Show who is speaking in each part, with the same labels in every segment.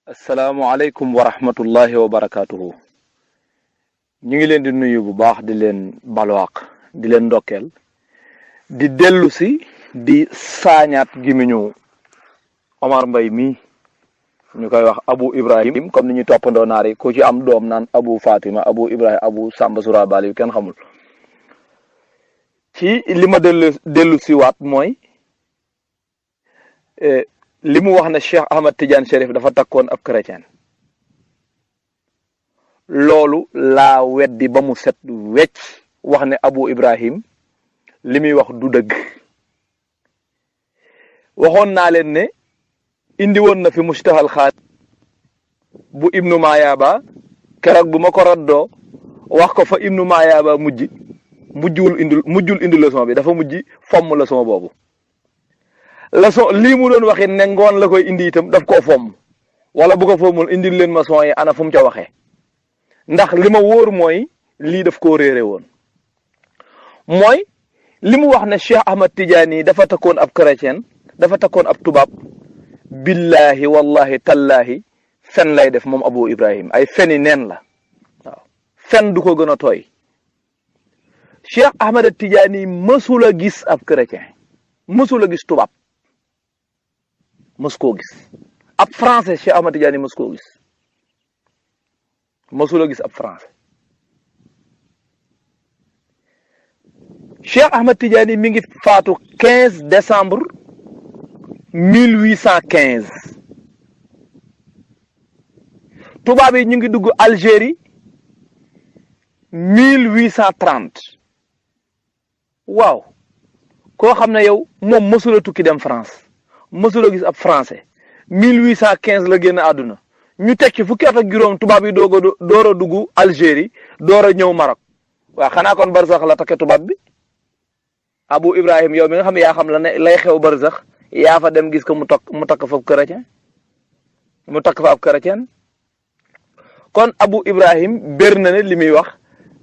Speaker 1: asalaamualeykum wa rahmatullahi wa barakaatuhu. ñu ngi leen di nuyu bu baax di leen balwaaq di leen ndokkeel di dellu si di saañaat gimiñu Omar Mbaye mii ñu koy wax Abu Ibrahim comme ni ñu toppandoo naar yi ku ci am doom naan Abu Fatima Abu Ibrahim Abu Samba Surabali yu kenn xamul. ci li ma dellu si waat mooy li mu wax ne Cheikh Ahmad Tidiane Chérif dafa takkoon ab chrétien loolu laa weddi ba mu set wecc wax ne Abu Ibrahim li muy wax du dëgg. waxoon naa leen ne indi woon na fi mustahal xaat bu ibnu Mayaaba keroog bu ma ko raddoo wax ko fa ibnu Mayaaba mujjul indi leçon bi dafa mujj fomm leçon boobu. leçon lii mu doon waxee ne ngoon la koy indi itam daf koo fomm wala bu ko fommul indil leen ma son yi ana fu mu ca waxee ndax li ma wóor mooy lii daf koo réere woon. mooy li mu wax ne Cheikh Ahmad Tidiane yi dafa takkoon ab chrétien dafa takkoon ab tubaab billahi wallahi tallahi fen lay def moom Abu Ibrahim ay feni neen la waaw fen du ko gën a tooy. Cheikh Ahmad Tidiane yi mësul a gis ab chrétien mësul a gis tubaab mës koo gis ab français Cheikh Ahmad Tidiane mës koo gis mësula gis ab français. Cheikh Ahmad Tidiane mi ngi faatu 15 décembre 1815 tubaab yi ñu ngi dugg Algérie 1830 waaw koo xam ne yow moom mësula tukki dem France mësula gis ab français 1815 la génn àdduna ñu tekki fukki at ak juróom tubaab yi door a dugg Algérie door a ñëw Maroc waaw xanaa kon barsax la takke tubaab bi. Abu Ibrahim yow mi nga xam ne yaa xam la ne lay xew barsax yaa fa dem gis ko mu takk fa ab chrétien mu takk fa ab chrétien kon Abu Ibrahim bér na ne li muy wax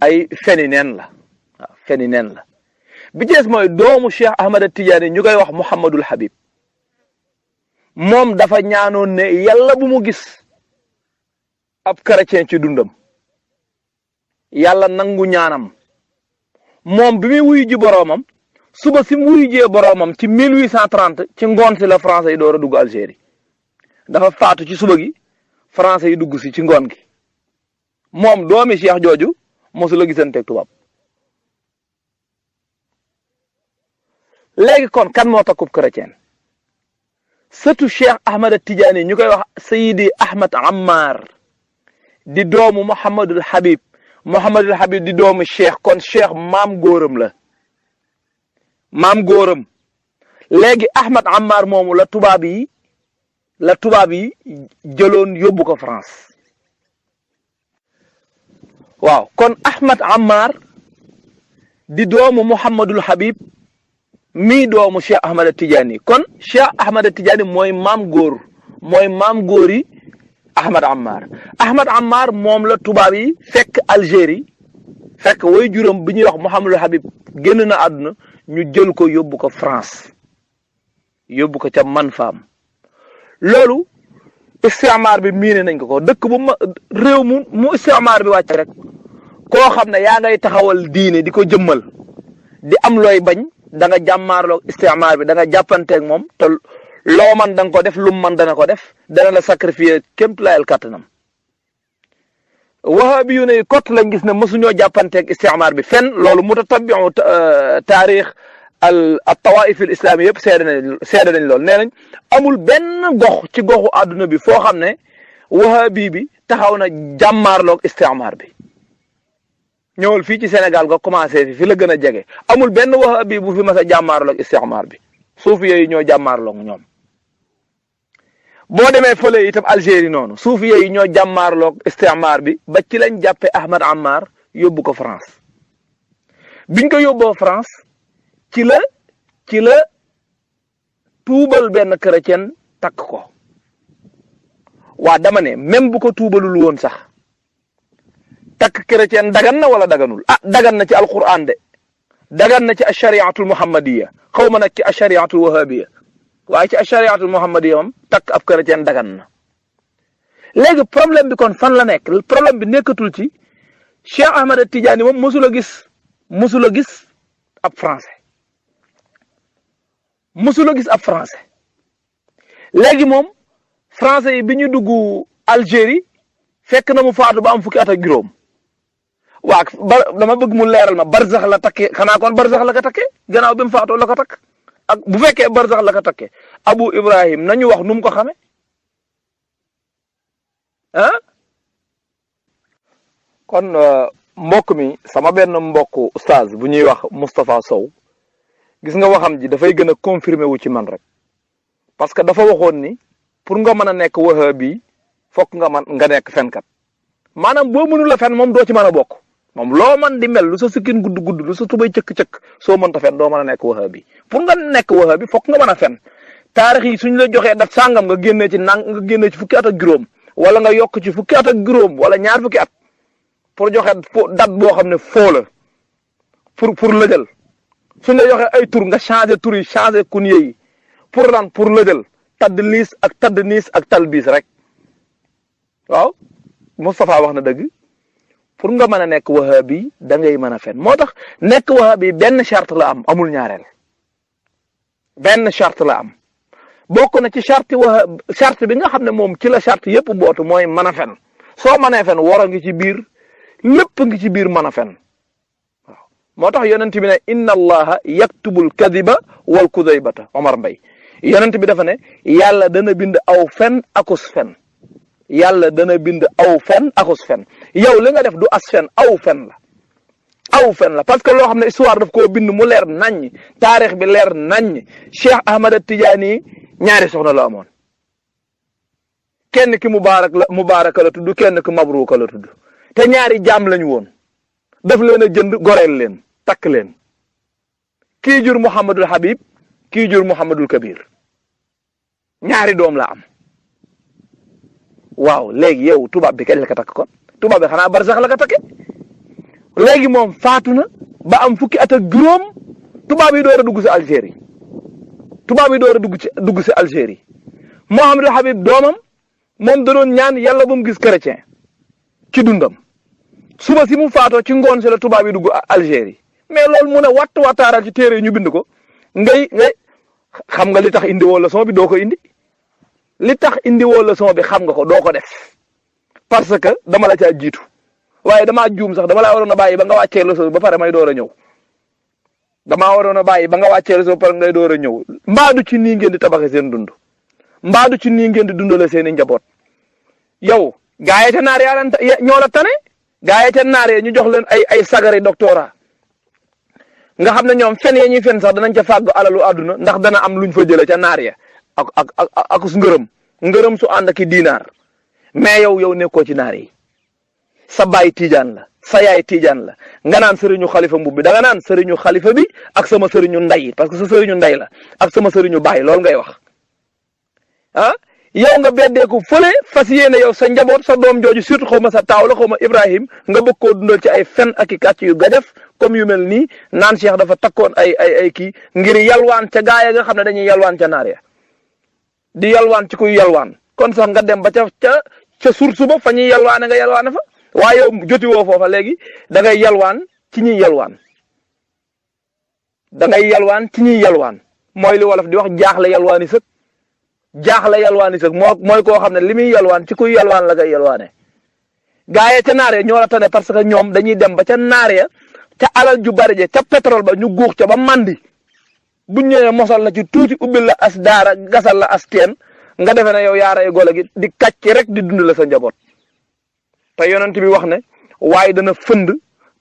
Speaker 1: ay feni neen la waaw feni neen la. bi jees mooy doomu Cheikh Ahmad Tidiane ñu koy wax Mouhamadul Habib moom dafa ñaanoon ne yàlla bu mu gis ab chrétien ci dundam yàlla nangu ñaanam moom bi muy wuyu ji boroomam suba si mu wuyu jee boroomam ci 1830 ci ngoon si la français yi door a dugg Algérie dafa faatu ci suba gi français yi dugg si ci ngoon gi moom doomi Cheikh jooju mosu la gisanteeg tubaab. léegi kon kan moo takkub chrétien sëtu Cheikh Ahmad Tidiane ñu koy wax Seydi Ahmad Ammar di doomu Mouhamadul Habib di doomu Cheikh kon Cheikh maam góoram la maam góoram. léegi Ahmad Ammar moomu la tubaab yi jëloon yóbbu ko France waaw kon Ahmad Ammar di doomu Mouhamadul Habib mii doomu Cheikh Ahmad Tidiane kon Cheikh Ahmad Tidiane mooy maam góori Ahmad Ammar moom la tubaab yi fekk Algérie fekk way juróom bi ñuy wax Mouhamadul Habib génn na àdduna ñu jël ko yóbbu ko France yóbbu ko ca man faam. loolu istimaar bi miine nañ ko dëkk bu ma réew mu istimaar bi wàcc rek koo xam ne yaa ngay taxawal diine di ko jëmmal di am looy bañ da nga jàmmaarloog istimaar bi da nga jàppanteeg moom te loo man da nga ko def lu mu man dana ko def dana la sacrifier kémtulayel kàttanam. wahabi yu ne kot lañ gis ne mësuñoo jàppanteeg istimaar bi fenn loolu mutatabiu taarix al tawaif al islami yëpp seede nañ loolu nee nañ amul benn gox ci goxu àdduna bi foo xam ne wahabi bi taxaw na jàmmaarloog istimaar bi. ñëwal fii ci Sénégal nga commencé fi la gën a jege amul benn wahabi bu fi mas a jàmmaarloog istimaar bi suufi yooyu ñoo jàmmaarloog ñoom. boo demee fële itam Algérie noonu suufi yooyu ñoo jàmmaarloog istimaar bi ba ci lañ jàppe Ahmad Ammar yóbbu ko France. biñ ko yóbboo France ci la tuubal benn chrétien takk ko waa dama ne même bu ko tuubalul woon sax takk chrétien dagan na wala daganul dagan na ci alquran de dagan na ci ashariatul muhammadiya xaw ma nag ci ashariatul wahabiya waaye ci ashariatul muhammadiya moom takk ab chrétien dagan na léegi problème bi kon fan la nekk problème bi nekkatul ci Cheikh Ahmad Tidiane moom mësul a gis ab français mësul a gis ab français léegi moom français yi bi ñu dugg Algérie fekk na mu faatu ba am fukki at ak juróom waa dama bëgg mu leeral ma barzax la takkee xanaa kon barzax la ko takkee gannaaw bi mu faatoo la ko takk ak bu fekkee barzax la ko takkee Abu Ibrahim nañu wax nu mu ko xamee ah kon mbokk mi sama benn mbokk Oustaz bu ñuy wax Moustapha Sow gis nga waxam ji dafay gën a confirmer wu ci man rek parce que dafa waxoon ni pour nga mën a nekk wahabi fokk nga nekk fenkat maanaam boo mënul a fen moom doo ci mën a bokk moom loo man di mel lu sa sikkin gudd lu sa tubay cëkk-cëkk soo mënta fen doo mën a nekk wahabi pour nga nekk wahabi fokk nga mën a fen taarix yi suñ la joxee dat sàngam nga génnee ci fukki at ak juróom wala nga yokk ci fukki at ak juróom wala ñaar fukki at pour joxe dat boo xam ne foo la pour lëjal suñ la joxee ay tur nga changé tur yi changé kunye yi pour lan pour lëjal tadd niis ak talbiis rek waaw Moustapha wax na dëgg pour nga mën a nekk wahabi da ngay mën a fen moo tax nekk wahabi benn charte la am amul ñaareel benn charte la am bokk na ci charte bi nga xam ne moom ci la charte yëpp bootu mooy mën a fen soo mënee fen war a ngi ci biir lépp ngi ci biir mën a fen waaw moo tax yonent bi ne inna allaha yaktubul kadiba wal kudaybata Omar Mbaye yonent bi dafa ne yàlla dana bind aw fen akus fen yàlla dana bind aw fen akus fen yow li nga def du as fen aw fen la parce que loo xam ne histoire daf koo bind mu leer naññ taarix bi leer naññ Cheikh Ahmad Tidiane ñaari soxna la amoon kenn ki mubaaraka la tudd kenn ki mabruuka la tudd te ñaari jaam lañu woon daf leen a jënd goreel leen takk leen kii jur Mouhamadul Habib kii jur Mouhamadul Kabir ñaari doom la am waaw léegi yow tubaab bi kañ la ko takk kon tubaab bi xanaa barsax la ko takke léegi moom faatu na ba am fukki at ak juróom tubaab yi door a dugg si Algérie dugg si Algérie Mouhamadul Habib doomam moom da doon ñaan yàlla bu mu gis chrétien ci dundam suba si mu faatoo ci ngoon si la tubaab yi dugg Algérie mais loolu mu ne wattaaral ci téere yi ñu bind ko ngay xam nga li tax indi woo leçon bi doo ko indi li tax indi woo leçon bi xam nga ko doo ko def parce que dama la caa jiitu waaye damaa juum sax dama laa waroon a bàyyi ba nga wàccee leçon bi ba pare may door a ñëw damaa waroon a bàyyi ba nga wàccee leçon bi ba pare ngay door a ñëw mbaadu ci nii ngeen di tabaxe seen dund mbaadu ci nii ngeen di dundale seen i njaboot yow gaa yi ca naar yaa ñoo la tane gaa yi ca naar ñu jox leen ay sagari doctorat nga xam ne ñoom fen ya ñuy fen sax danañ ca fàggu alalu àdduna ndax dana am luñ fa jëlee ca naar ya ak su ngërëm su ànd ak i diinaar mais yow nekkoo ci naar yi sa baay tiijaan la sa yaay tiijaan la nga naan sëriñu xalifa Mboup bi da nga naan sëriñu xalifa bi ak sama sëriñu nday parce que sa sëriñu nday la ak sama sëriñu baay loolu ngay wax ah yow nga beddeeku fële fas yéene yow sa njaboot sa doom jooju surtout xaw ma sa taaw la xaw ma Ibrahim nga bëgg koo dundal ci ay fen ak i kàcc yu gajaf comme yu mel nii naan Cheikh dafa takkoon ay kii ngir yalwaan ca gaaya nga xam ne dañuy yalwaan ca naar ya di yalwaan ci kuy yalwaan kon sax nga dem ba ca source ba fa ñuy yalwaane nga yalwaane fa waaye yow joti woo foofa léegi da ngay yalwaan ci ñuy yalwaan mooy li wolof di wax jaaxle yalwaani sëg mooy koo xam ne li muy yalwaan ci kuy yalwaan la ngay yalwaane gaa yi ca naar ya ñoo la tane parce que ñoom dañuy dem ba ca naar ya ca alal ju bari ja ca pétrole ba ñu guux ca ba mandi buñ ñëwee mosal la ci tuuti ubbil la as daara gasal la as teen nga defe ne yow yaara gole gi di kàcc rek di dund la sa njaboot te yonent bi wax ne waaye dana fënd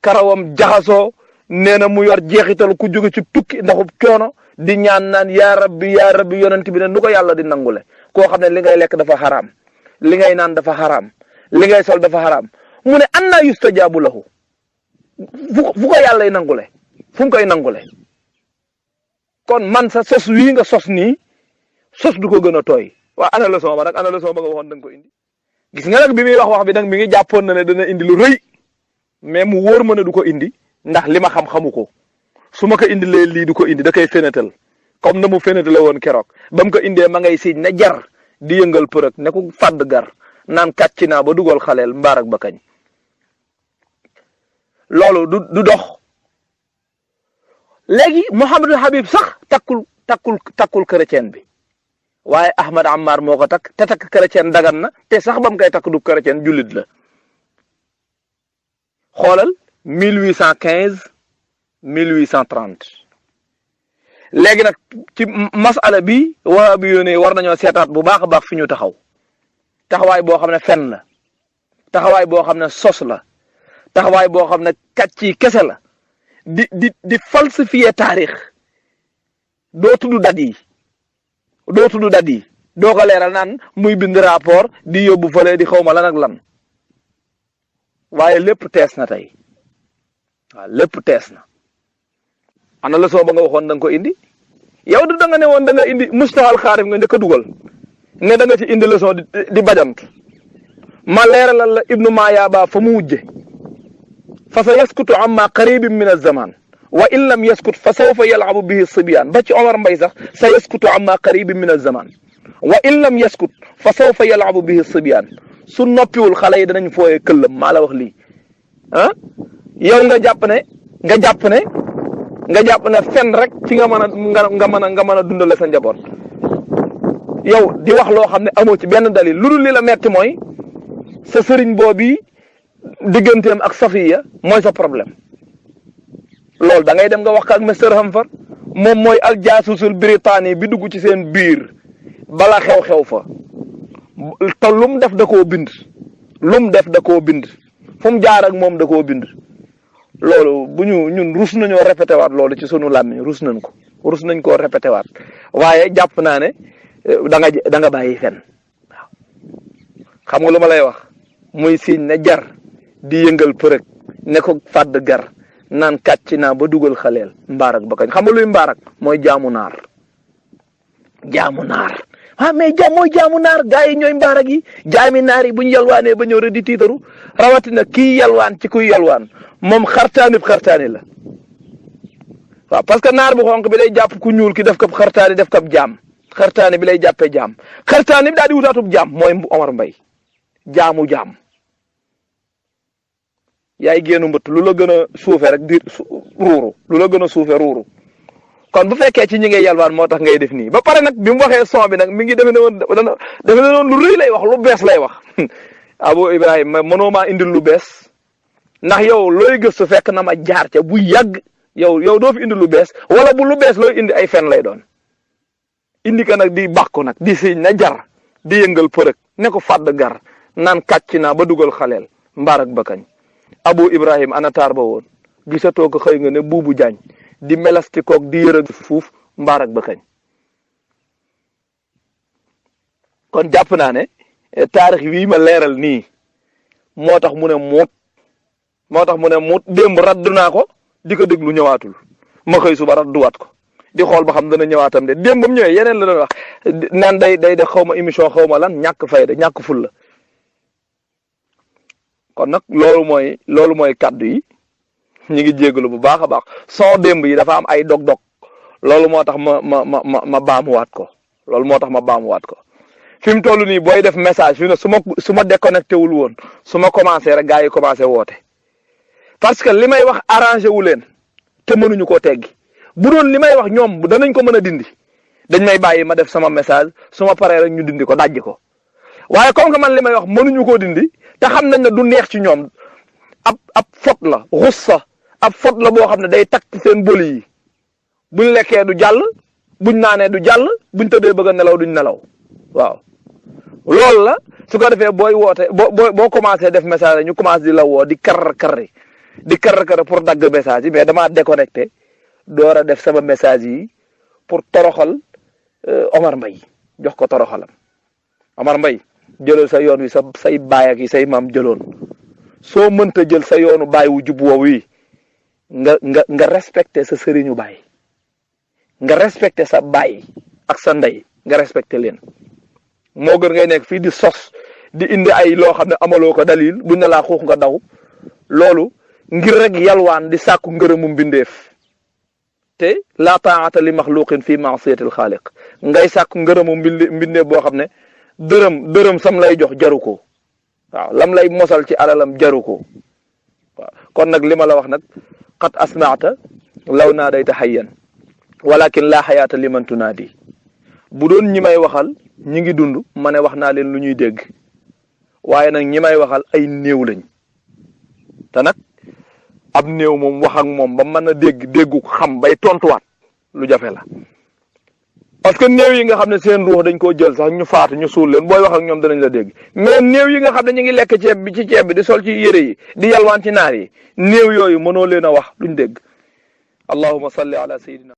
Speaker 1: karawam jaxasoo nee na mu yor jeexital ku jóge ci tukki ndaxub coono di ñaan naan yaa rabbi yonent bi ne nu ko yàlla di nangule koo xam ne li ngay lekk dafa xaraam li ngay naan dafa xaraam li ngay sol dafa xaraam mu ne annaa yustajaabu lahu fu ko yàlla y nangule fu mu koy nangule kon man sa sos wii nga sos nii sos du ko gën a tooy waa ana leçon ba nag ana leçon ba nga waxoon da nga ko indi gis nga nag bi muy wax bi nag mi ngi jàppoon na ne dana indi lu rëy mais mu wóor ma ne du ko indi ndax li ma xamu ko su ma ko indilee lii du ko indi da koy fenetal comme na mu fenetale woon keroog ba mu ko indee ma ngay siñ ne jar di yëngal përëg ne ko fàdd gar naan kàcc naa ba dugal xaleel mbaarak ba kañ loolu du dox. léegi Mouhamadul Habib sax takkul chrétien bi waaye Ahmad Ammar moo ko takk te takk chrétien dagan na te sax ba mu koy takk du chrétien jullit la. xoolal 1815 1830 léegi nag ci masala bi wahabi yoone war nañoo seetaat bu baax a baax fi ñu taxaw taxawaay boo xam ne fen la taxawaay boo xam ne sos la taxawaay boo xam ne kàcc kese la di falsifier taarix doo tudd dat yi doo ko leeral naan muy bind rapport di yóbbu fële di xawma lan ak lan waaye lépp tees na tey waaw lépp tees na ana leçon ba nga waxoon da nga ko indi yow da nga ne woon da nga indi mustahal xaarif nga njëkk a dugal ne da nga ci indi leçon di bajant ma leeralal la ibnu Mayaaba fa mu wujje fa sa yaskutu amma qaribin min az-zaman wa in lam yaskut fa sawfa yal'abu bihi as-sibyan ba ci Omar Mbaye sax sa yaskutu amma qaribin min az-zaman wa in lam yaskut fa sawfa yal'abu bihi as-sibyan su noppiwul xale yi danañ fooyee këllam maa la wax lii ah yow nga jàpp ne fen rek ci nga mën a dundale sa njaboot yow di wax loo xam ne amoo ci benn dalil lu dul li la metti mooy sa sëriñ boobu digganteem ak Safiya mooy sa problème loolu da ngay dem nga wax ko ak Mr Hamfar moom mooy aljaasusul Britannique bi dugg ci seen biir bala xew-xew fa te lu mu def da koo bind fu mu jaar ak moom da koo bind loolu bu ñun rus nañoo répété waat loolu ci sunu làmmiñ rus nañ koo répété waat waaye jàpp naa ne da nga bàyyi fen waaw xam nga lu ma lay wax muy siiñ ne jar di yëngal përëg ne ko fàdd gar naan kàcc naa ba dugal xaleel mbaarak ba kañ xam nga luy mbaarak mooy jaamu naar mais mooy jaamu naar gaa yi ñooy mbaarak yi jaami naar yi bu ñu yalwaanee ba ñëw rek di tiitaru rawatina kii yalwaan ci kuy yalwaan moom xartaani la waaw parce que naar bu xonq bi day jàpp ku ñuul ki def ko xartaani def ko jaam xartaani bi lay jàppee jaam xartaani bi daal di wutaatub jaam mooy Omar Mbaye jaam yaay génnu mbëtt lu la gën a suufe rek di ruuru kon bu fekkee ci ñi ngay yalwaan moo tax ngay def nii ba pare nag bi mu waxee son bi nag mi ngi defe ne woon lu rëy lay wax lu bees lay wax Abu Ibrahima mënoo maa indil lu bees ndax yow looy gëstu fekk na ma jaar ca bu yàgg yow doo fi indi lu bees wala bu lu bees looy indi ay fen lay doon indi ka nag di bàkku nag di siñ na jar di yëngal përëg ne ko fàdd gar naan kàcc naa ba dugal xaleel mbaarak ba kañ Abu Ibrahima ana taar ba woon gisatoo ko xëy nga ne buubu jaañ di melasti koog di yërëg fuuf mbaarak ba kañ kon jàpp naa ne taarix wii ma leeral nii moo tax mu ne muut démb raddu naa ko di ko déglu ñëwaatul ma xëy suba radduwaat ko di xool ba xam dana ñëwaatam de démb ba mu ñëwee yeneen la doon wax naan day de xaw ma émission xaw ma lan ñàkk fayda ñàkk ful la kon nag loolu mooy kaddu yi ñu ngi jégalu bu baax a baax son démb yi dafa am ay dog-dog loolu moo tax ma baamuwaat ko fi mu toll nii booy def message fi ne su ma déconnecté wul woon su ma commencé rek gars yi commencé woote parce que li may wax arrangé wu leen te mënuñu koo teggi bu doon li may wax ñoom danañ ko mën a dindi dañ may bàyyi ma def sama message su ma paree rek ñu dindi ko dajji ko waaye comme que man li may wax mënuñu koo dindi te xam nañ ne du neex ci ñoom ab faute la russa ab faute la boo xam ne day takk seen boli yi buñ lekkee du jàll buñ naanee du jàll buñ tëddee bëgg a nelaw duñ nelaw waaw loolu la su ko defee booy woote boo commencé def message ñu commencé di la woo di kar pour dagg message yi mais damaa déconnecté door a def sama message yi pour toroxal Omar Mbaye jox ko toroxalam Omar Mbaye jëlal sa yoon wi say baay ak yi say maam jëloon soo mënta jël sa yoonu baay wu jub woowu yi nga respecté sa sëriñu baay nga respecté sa baay ak sa ndey nga respecté leen moo gën ngay nekk fii di sos di indi ay loo xam ne amaloo ko dalil buñ ne laa xuux nga daw loolu ngir rek yalwaan di sàkku ngërëmu mbindeef te laa taa'ata li maxluqin fi ma'siyatil xaaliq ngay sàkku ngërëmu mbindeef boo xam ne dërëm sam lay jox jaru ko waaw lam lay mosal ci alalam jaru ko waaw kon nag li ma la wax nag qad asmaata law naadayta hayyan walakin laa xayaata liman tunaadi bu doon ñi may waxal ñi ngi dund ma ne wax naa leen lu ñuy dégg waaye nag ñi may waxal ay néew lañ te nag ab néew moom wax ak moom ba mën a déggu xam bay tontuwaat lu jafe la parce que néew yi nga xam ne seen ruux dañ koo jël sax ñu faatu ñu suul leen booy wax ak ñoom danañ la dégg mais néew yi nga xam ne ñu ngi lekk ceeb bi ci ceeb bi di sol ci yére yi di yalwaan ci naar yi néew yooyu mënoo leen a wax duñ dégg allahumma salli ala sayyidina